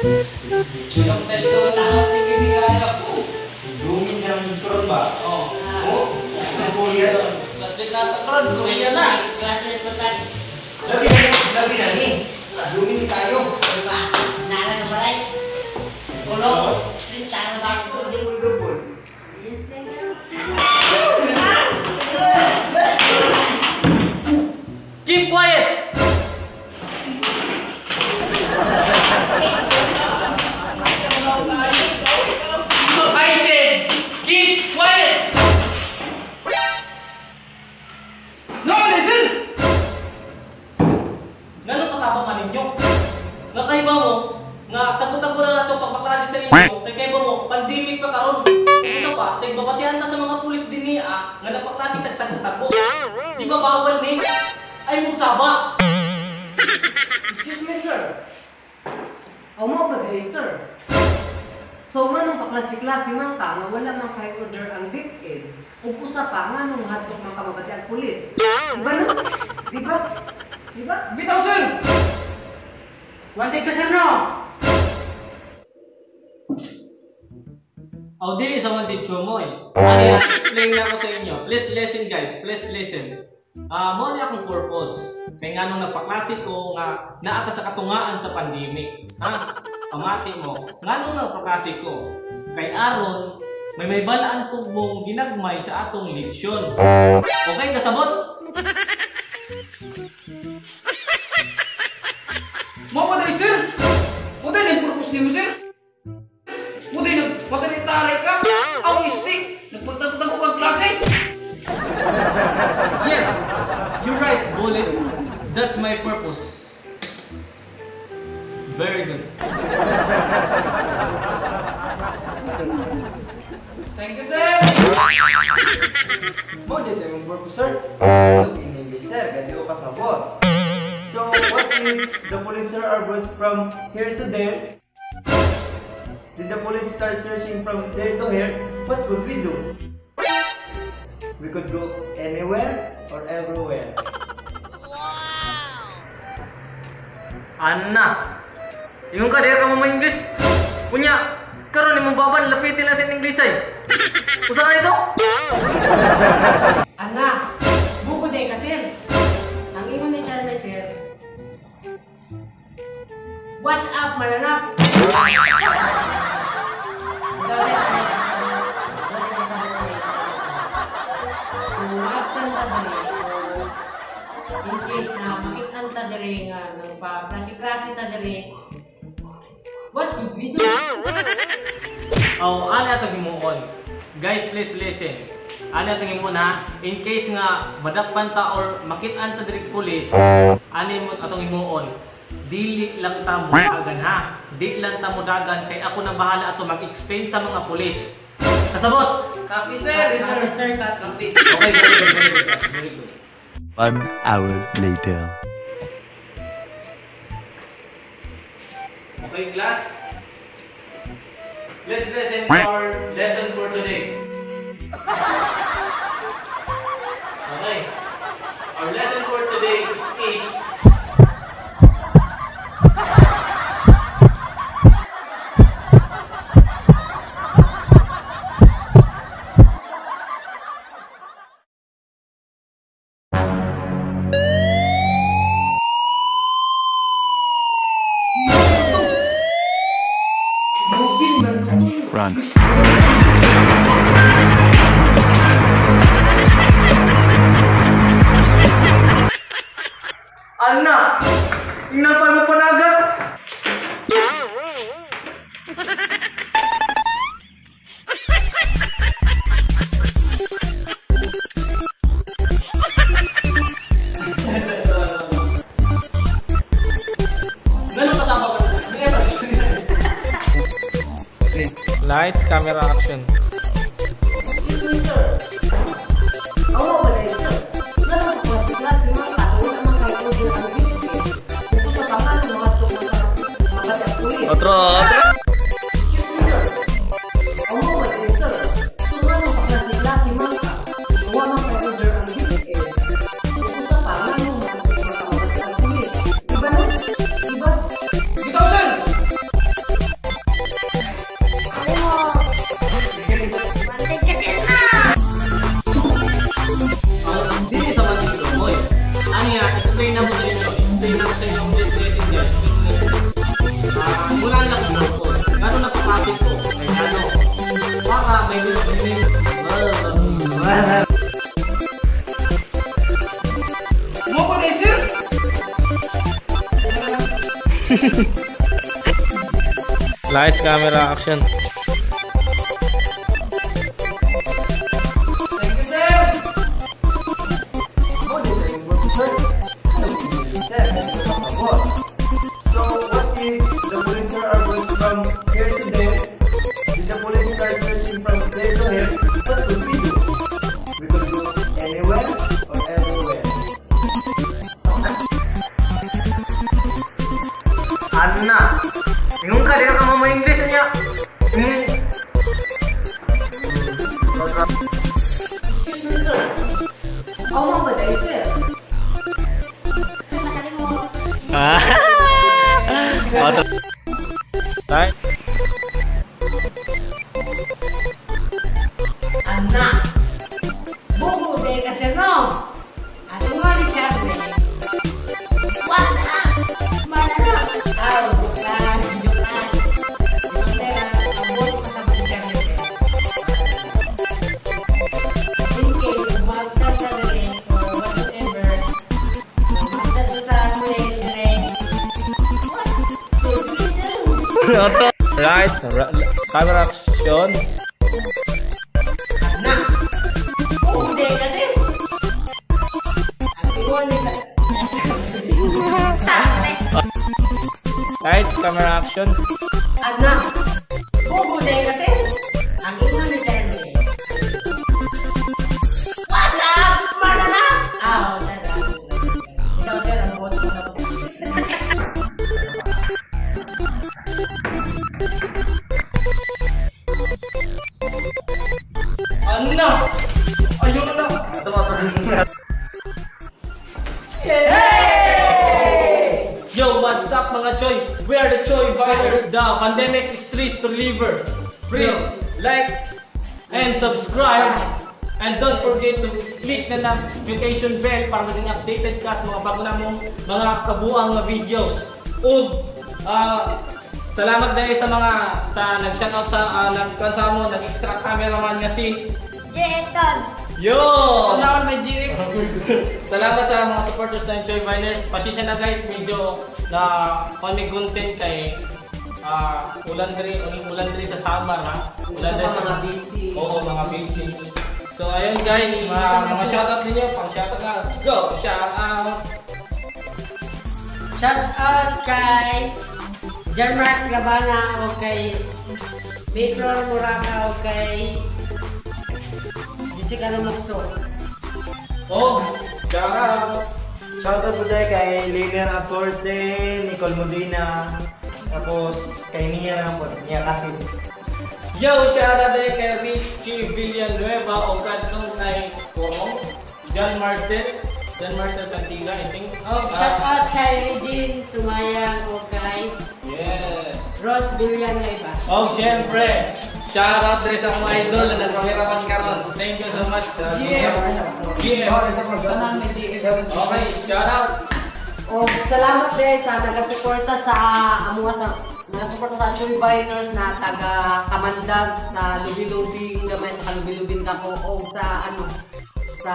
Yung ito, takot ni Kimigaya po. Dumi na ng karon ba? Oh. Oh, Korean. Classmate na ito karon, Korea na. Classmate ko tan. Labi na, labi na ni. Dumi ni tayo. Diba? Nara sa balay. Tulong. Siya na ba? Double, double. Yes, sir. Keep quiet! I said, keep quiet! No, man, sir! Ngano kasama man ninyo? Nga kay ba mo, nga tago-tago na nato pagpaklase sa inyo, kay kay ba mo, pandemic pa karon. Isa pa, tigbabatian ta sa mga pulis dinhi ah, nga napaklase tagtago-tago. Di ba bawal ni? Ay mong saba. Excuse me, sir. O mo pa di, sir. So, manong paklase-klase man ka, nga wala man kay order ang DepEd, ug usa pa nga nung hadlok man ka mabati ang pulis. Di ba no? Di ba? Di ba? Bitaw, sir! Wanted ka, sir, no? Aw, dili sa wanted mo eh. Ano yan? Explain na ako sa inyo. Please listen guys, please listen. Mo ni akong purpose. Kay nga nung nagpaklase ko nga naata sa katungaan sa pandemic. Ha? Pamati mo. Nga nung nagpaklase ko, kay aron may balaan po mong ginagmay sa atong leksyon. Okay, kasabot? Mo pa di, sir! Mo di yung purpose nimo, sir! Mo di nagpatari-tari ka! Ako isti! Nagpagtago-tago kang klase! Yes! You're right, Bullet. That's my purpose. Very good. Thank you, sir! Mo di tayo mong purpose, sir. Look in English, sir. Gadi ko kasabot. So, what if the police sir are brought from here to there? Did the police start searching from there to here? What could we do? We could go anywhere or everywhere. Anna! Ingon ka, di ka mo ma-English. Unya, karon imong baban, lapitin lang sa English ay. Usa ka nito? Ana, bukod eh ka, sir. Ang ingon ni Charlie, sir. What's up, mananap? Ikaw, sir, ano yan? Wala ka sa mga kung maaptan ka diri, o in case na makitan ta diri nga nang pa klase-klase ta diri, what could we do? Oh, ano atong himuon? Guys, please listen. Ano atong himuon ha? In case nga madakpan ta or makitaan ta diri police, ano mo atong himuon? Dili lang ta mudagan ha. Di lang ta mudagan kay ako nang bahala ato mag-explain sa mga pulis. Kasabot? Copy, sir! Sir, sir, copy. Okay, very good, very good, class. Very good. 1 hour later. Okay, class. Let's listen to our lesson for today. Okay. Our lesson for today is Run. Anna! Inapal mo panagat! Ganun kasama ka? Lights, camera, action. Excuse me, sir. Awa ba di, sir? Nga nung paklase-klase man ka, wala man kay order ang DepEd. Ug usa pa nga nung mahadlok man ka mabati ang pulis. Otro, otro. Excuse me, sir. Awa ba di, sir? So nga nung paklase-klase man ka, wala man kay order ang DepEd. Ug usa pa nga nung mahadlok man ka mabati ang pulis. Di ba no? Di ba? Bitaw, sir! Mo pa day, sir. Lights, camera, action. Thank you, sir. Mo di tayo mo, sir. Ano English, sir? Gadi ko kasabot. So, what if the police sir are boys from here to there? Did the police start searching from there to here? What could we do? We could go anywhere or everywhere. Anna! Ingon ka, di ka mo English niya. Excuse me, sir. Aw mo ba dai, sir? Nakalimot. Ah. Right. Anak! Bugo de kasi no! At nga ni Charlie. What's up? Manana. Ah, joke lang, joke lang. Sir, ang buto kasama ni Charlie, sir. In case, umagtag na rin or whatsoever, umagtag na sa place rin, What could we do? Right, camera action. Anak! Bugo de kasi! Ang ingon ni sa... Sa Lights, camera action. Anak! Bugo de kasi! Ang ingon ni Charlie. What's up? Manana. Ah, oh, sir. Ikaw, sir, ang buot ko sa Anna! Ayun na! Yo, what's up mga Choy? We are the Choy Viners, the pandemic stress reliever. Please like and subscribe. And don't forget to click the notification bell para maging updated ka sa mga bago namong mga kabuang nga videos. Ug salamat dahil sa mga sa nag-shoutout sa nag sa mo, nag-extra cameraman nga si Jason. Yo! So now may GF. Salamat sa mga supporters ng Choy Viners. Pasensya na guys, medyo na kami content kay ulan diri, ulan diri sa Samar ha. Ulan Sa diri sa mga busy. Oo, mga busy. So ayun guys, mga shoutout ninyo, pang shoutout na. Go, shout out. Shout out kay Janmark Labana o kay Mayflor Muraka o kay Jessica Lumukso. Oh, shout out. Shoutout po tayo kay Liner Acorte, Nicole Medina, tapos kay Nia na po, Nia Kasit. Yo, shout out din kay Richie Villanueva o kadtong kay Porong, John Marcel Cantiga, I think. Oh, shout out kay Regine Sumayang o kay Yes. Rose Villanueva. Oh, syempre. Shout out din sa akong idol na nagkameraman karon. Thank you so much. GF. GF. Tanan may GF. Okay, shout out. O salamat din sa taga-suporta sa amuha sa nagasuporta sa Choy Viners na taga Kamandag sa Lubi-Lubing gamay sa Lubi-Lubing dako o sa ano sa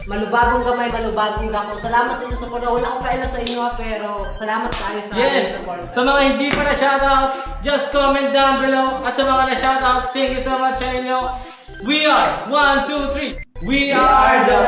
Malubagong gamay, Malubagong dako. Salamat sa inyong suporta. Wala akong kaila sa inyo ha, pero salamat kaayo sa inyong suporta. Sa mga hindi pa na shoutout, just comment down below. At sa mga na shoutout, thank you so much sa inyo. We are 1, 2, 3. We are the